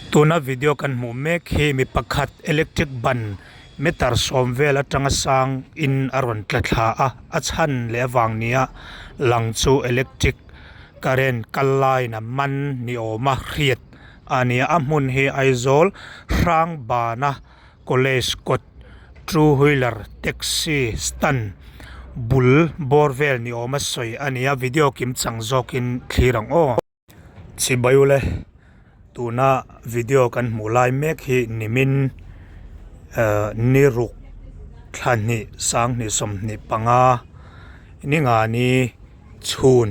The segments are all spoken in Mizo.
Tuna video kan hmuh mek hi mi pakhat electric ban meter sawm vel atanga sang in a rawn tla thla a a chhan leh avang nia lang chu electric current kal laiin a man ni awm a hriat a ni a a hmun hi Aizawl Hrangbana college kawt two wheeler taxi stand bul bawr vel ni awm a sawi a ni a video kim chang zawkin thlir ang aw. Chibai-ule tuna video kan hmuh lai mek hi nimin ehh ni ruk thla hnih sanghnih sawmhnih panga ni nga ni chhun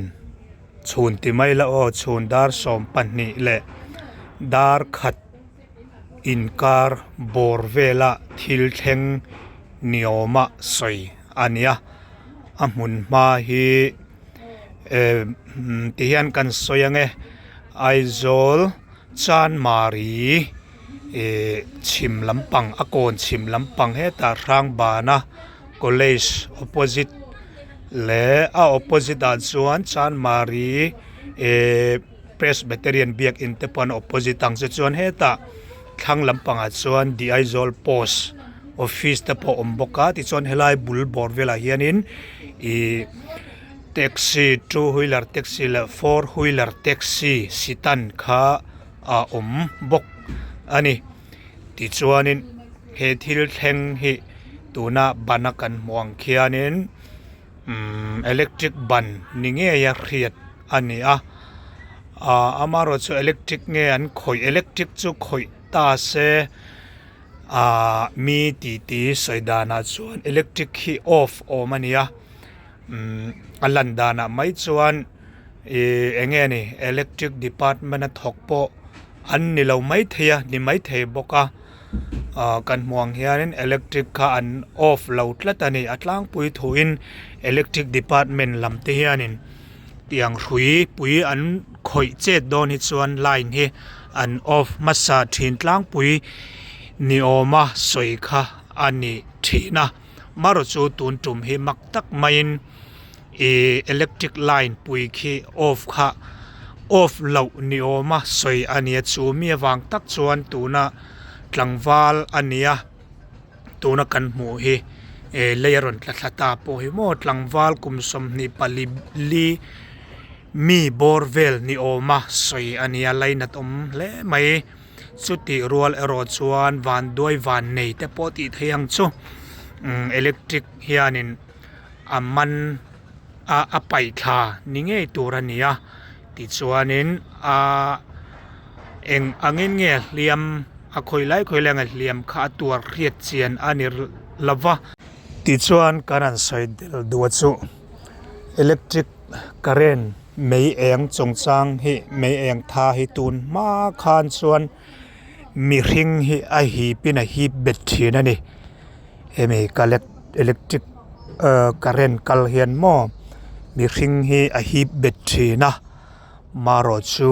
chhun ti mai la aw chhun dar 12 leh dar khat inkar bawr vela thil thleng ni awma sawi a ni a a hmun hma hi. Eh ti hian kan sawi ang e Aizawl Chanmari ih chhim lampang a kawn chhim lampang hetah Hrangbana college opposite leh a opposite ah chuan Chanmari eh Presbyterian biakin te pawh an opposite ang che chuan hetah thlang lampangah chuan The Aizawl Post office te pawh a awm bawk a tichuan helai bul bawr velah hianin ihh taxi two wheeler taxi leh four wheeler taxi sitan kha a awm bawk a ni tichuanin he thil thleng hi tuna ban a kan hmuh ang khianin umm electric ban ni ngei a hriat a ni a ah amaherawh chu electric nge an khawih electric chu khawih ta se ah mi titi sawi danah chuan electric hi off awm a ni a umm a lan danah mai chuan ih eng nge ni electric department a thawk pawh an ni lo maithei a ni maithei bawk a. ah kan hmuh ang hianin electric kha an off lo tlat a ni a tlangpui thuin electric department lam te hianin tiang hrui pui an khawih chet dawn hi chuan line hi an off hmasa thin tlangpui ni awma sawi kha a ni thin a marawh chu tun tum hi mak tak maiin. Ihh electric line pui khi off kha off loh ni awma sawi a nia chu mi avang tak chuan tuna tlangval a nia tuna kan hmuh hi eh lei a rawn tla thla ta pawh hi maw tlangval kum 20 pali li mi bawr vel ni awma sawi a nia lainat awm hle mai chutih rual erawh chuan vanduai van nei te pawh tih theih ang chu umm electric hianin. a man a a paih thla ni ngei tur a ni a tichuanin aa eng angin nge hliam a khawi lai khawi lai anga hliam kha a tuar hriat chian a ni lo va. Tichuan kan han sawi del duh chu electric current mei eng chungchang hi mei eng tha hi tun hma khan chuan mihring hi a hip in a hip bet thin a ni. Hemi kalek electric ahh current kal hian maw mihring hi a hip bet thin a marawh chu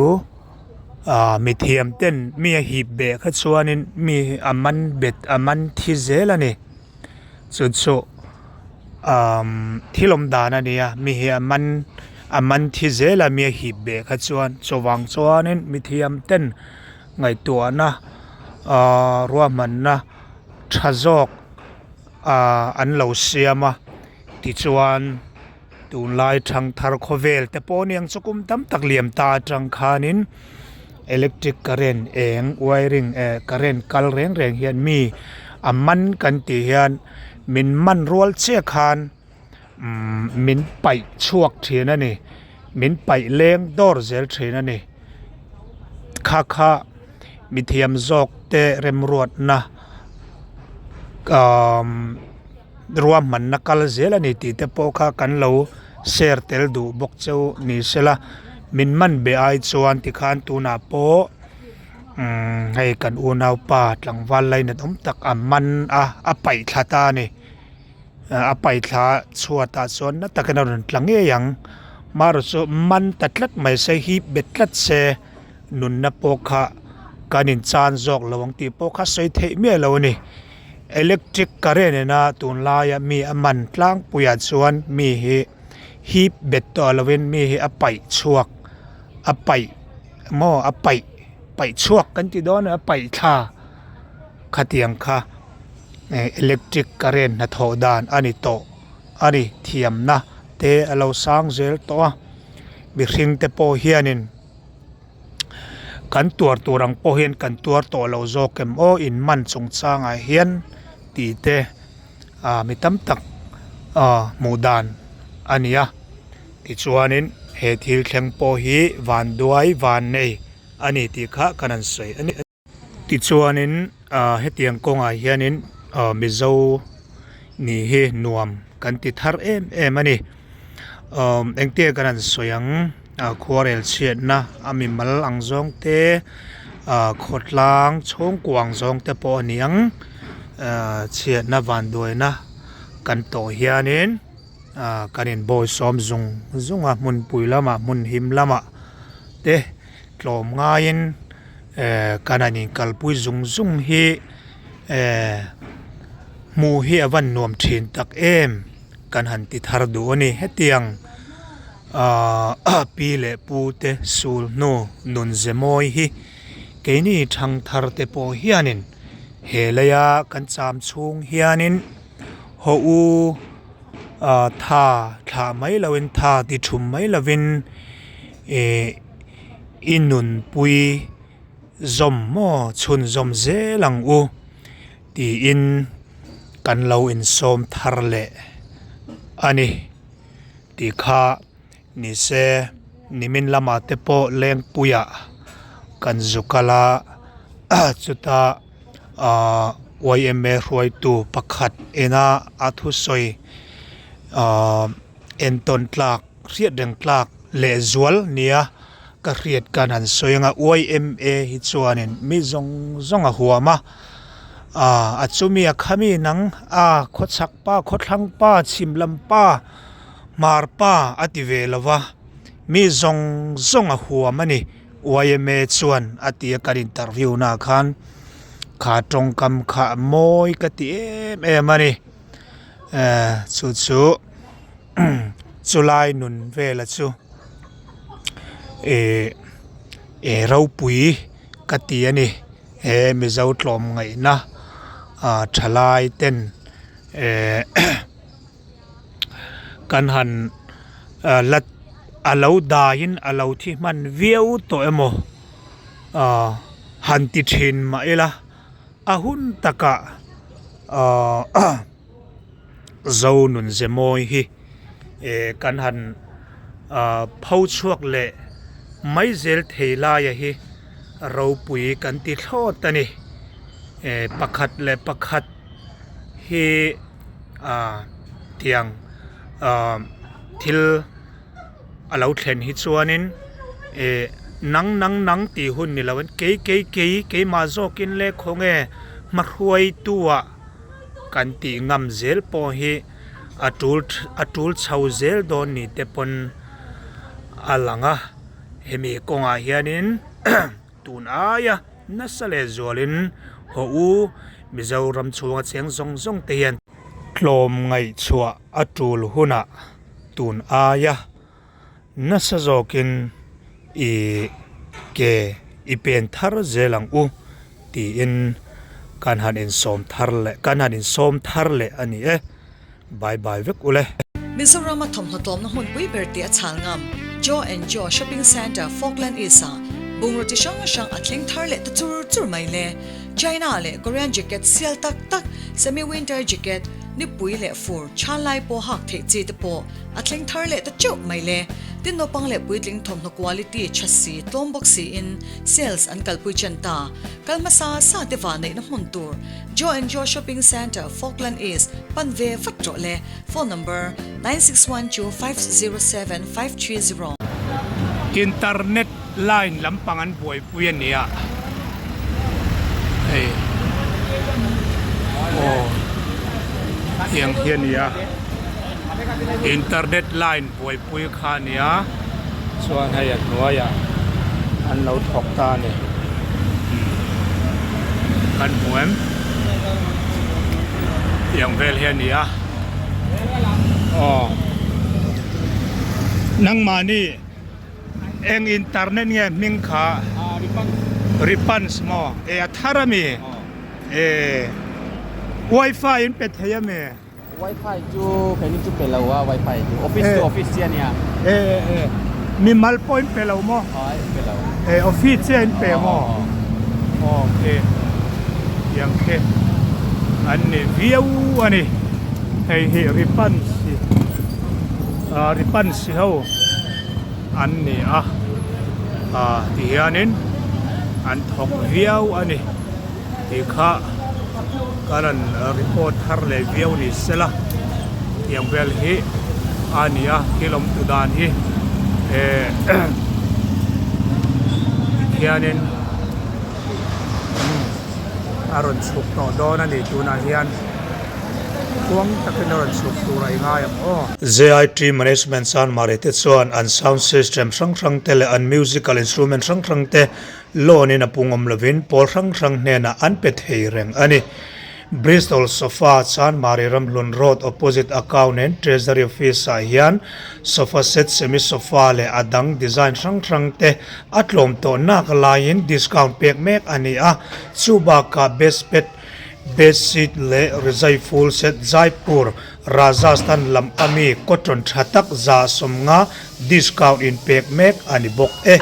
ahh mithiam ten mi a hip beh kha chuanin mi hi a man bet a man thi zel a ni chu chu ahh thil awm dan a ni a mi hi a man a man thi zel a mi a hip beh kha chuan chuvang chuanin mithiam ten ngaihtuahna ahh ruahmanna. Tha zawk ah an lo siam a tichuan tunlai thangthar khawvel te pawh aniang chu kum tam tak liam ta atang khanin electric current eng wiring eh current kal reng reng hian mi a man kan tih hian min man rual chiah khan. Umm min paih chhuak thin a ni min paih leng dawr zel thin a ni kha kha mithiam zawk te remruatna umm ruahmanna kal zel a ni tih te pawh kha kan lo share tel duh bawk cheu ni sela min man be ai chuan tikhan tunah pawh umm hei kan unaupa tlangval lainat awm tak a man a a paih thla ta a ni. A paithla chhuatah chuan na takin a rawn tla ngei ang marawh chu man ta tlat mai se hip bet tlat se nunna pawh kha kan inchan zawk lo ang tih pawh kha sawi theih miah lo a ni electric current nena tunlaia mi a man tlangpuiah chuan mi hi hip bet tawh lovin mi hi a paih chhuak a paih maw a paih. paih chhuak kan ti dawn a paih thla khatiang kha electric current hnathawh dan a ni tawh a ni thiamna te a lo sang zel tawh a mihring te pawh hianin kan tuar tur ang pawh hian kan tuar tawh lo zawk em aw in man chung changah hian tih te ah mi tam tak ah hmuh dan a ni a tichuanin he thil thleng pawh hi vanduai van nei a ni tih kha kan han sawi a ni. Tichuanin ah hetiang kawngah hianin ah mizo nih hi nuam kan ti thar em em a ni umm engtiang kan han sawi ang ah khuarel chhiatna a mimal ang zawng te ah khawtlang chhungkua ang zawng te pawh a ni ang ah chhiatna vanduaina kan tawh hianin ah kan inbawisawm zung zung a hmunpui lamah hmun him lamah te tlawm ngaiin eh kan han inkalpui zung zung hi eh hmuh hi a van nuam thin tak em kan han ti thar duh a ni hetiang ahh pi leh pu te sul hnu nun ze mawi hi keini thang thar te pawh hianin he leia kan cham chhung hianin haw u ah tha thlah mai loin tha ti thum mai lovin ih i nunpui zawm maw chhunzawm zel ang u tiin kan lo insawm thar leh a ni tih kha ni se nimin lamah te pawh lengpuiah kan zu kal a chuta ahh yma hruaitu pakhat ena a thusawi ahh entawn tlak hriat reng tlak leh zual nia ka hriat kan han sawi anga yma hi chuanin mi zawng zawng a huam a ahh a chumi a khami nang a khawchhak pa khawthlang pa chhim lam pa hmar pa a ti ve lo va mi zawng zawng a huam a ni yma chuan a ti a kan interview na ah khan kha tawngkam kha mawi ka ti em em a ni ehh chu chu chulai nun vela chu ih ih ropui ka ti a ni he mizo tlawmngaihna ah thalai ten eh kan han la a lo daiin a lo thi hman viau tawh emaw ah han ti thin mah ila a hun takah ah zo nun ze mawi hi eh kan han ah pho chhuak leh mai zel thei laia hi ropui kan ti thlawt a ni eh pakhat leh pakhat hi ah tiang ah thil a lo thlen hi chuanin eh nang nang nang tih hun ni lo in kei kei kei keimah zawkin le khawnge hmahruaitu ah kan tih ngam zel pawh hi a tul a tul chho zel dawn ni te pawn a lang a hemi kawngah hianin tun aia nasa leh zualin haw u Mizoram chhunga cheng zawng zawng te hian tlawm ngaihchhuah a tul hunah tun aia nasa zawkin i ke i pen thar zel ang u tiin kan han insawm thar leh kan han insawm thar leh a ni e bye bye vek ule. Mizoram a thawmhnaw tlawmna hmunpui ber tih a chhal ngam Joe and Joe Shopping Centre Falkland East ah bungraw chi hrang hrang a thleng thar leh ta chur chur mai le. China leh Korean jacket sial tak tak, semi winter jacket, nipui leh fur chhan lai pawh hak theih chi te pawh a thleng thar leh ta teuh mai le. Tin naupang leh puitling thawmhnaw quality tha si tlawm bawk siin sales an kalpui chen ta. Kal hmasa sa te vah neihna hmun tur Joe and Joe Shopping Centre, Falkland East, pan ve vat rawh le. Phone number, 961250 7530. Internet line lampang an buaipui a nia hei aw tiang hi a nia internet line buaipui kha a nia chuan hei a hnuaiah an lo thawk ta a ni kan hmu em tiang vel hi a ni a aw nangmahni eng internet nge hming kha. Ripans maw? E a thar a mi? E wifi in pe thei a mi? Wifi chu keini chu pe lo a wifi chu office chu office chiah a nia. E e mimal pawh in pe lo maw? Aw in pe lo. E office chiah in pe maw? Ok tiang khi an ni viau a ni hei hi Ripans ah Ripans ho. an ni a ah ti hianin an thawk viau a ni tih kha ka rawn report thar leh viau ni sela tiang vel hi a ni a thil awm tu dan hi eh tikhianin a rawn chhuk tawh dawn a ni tunah hian. Khuang takin a rawn chhuk tur a i ngai ang aw. JIT Management Chanmari te chuan an sound system hrang hrang te leh an musical instrument hrang hrang te loan in a pung awm lovin pawl hrang hrang hnenah an pe thei reng a ni. Bristol Sofa Chanmari Ramhlun Road opposite Account and Treasury Office ah hian sofa set, semi sofa leh a dang design hrang hrang te a tlawm tawh nak laiin discount pek mek a ni a, chubakah best pet Bedsheet leh rizai full set Jaipur, Rajasthan lam ami cotton tha tak 150 discount in pek mek a ni bawk e.